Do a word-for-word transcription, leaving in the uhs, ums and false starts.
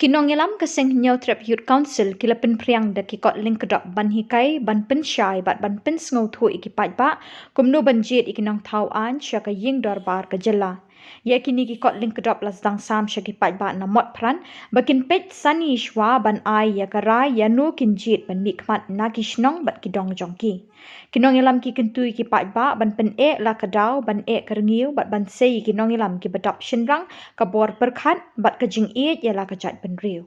Ki nongialam ka Seng Hynniewtrep Youth Council ki la pynphriang da ki kot lyngkdop ban hikai, ban pynshai bad ban pynsngewthuh ia ki paidbah kumno ban jied ia ki nongthaw ain sha ka Iingdorbar ka Jylla. Ia kine ki kot lyngkdop la sdang sam sha ki paidbah na Motphran ba kin peit sani shwa ban ai ia ka rai iano kin jied ban mihkhmat na ki shnong bad ki dong jong ki. Ki nongialam ki kyntu ia ki paidbah ban pyneh la ka daw ban eh ka rngiew bad ban sei ia ki nongialam kiba dap shynrang, ka bor pyrkhat bad ka jingieit ia la ka jaitbynriew.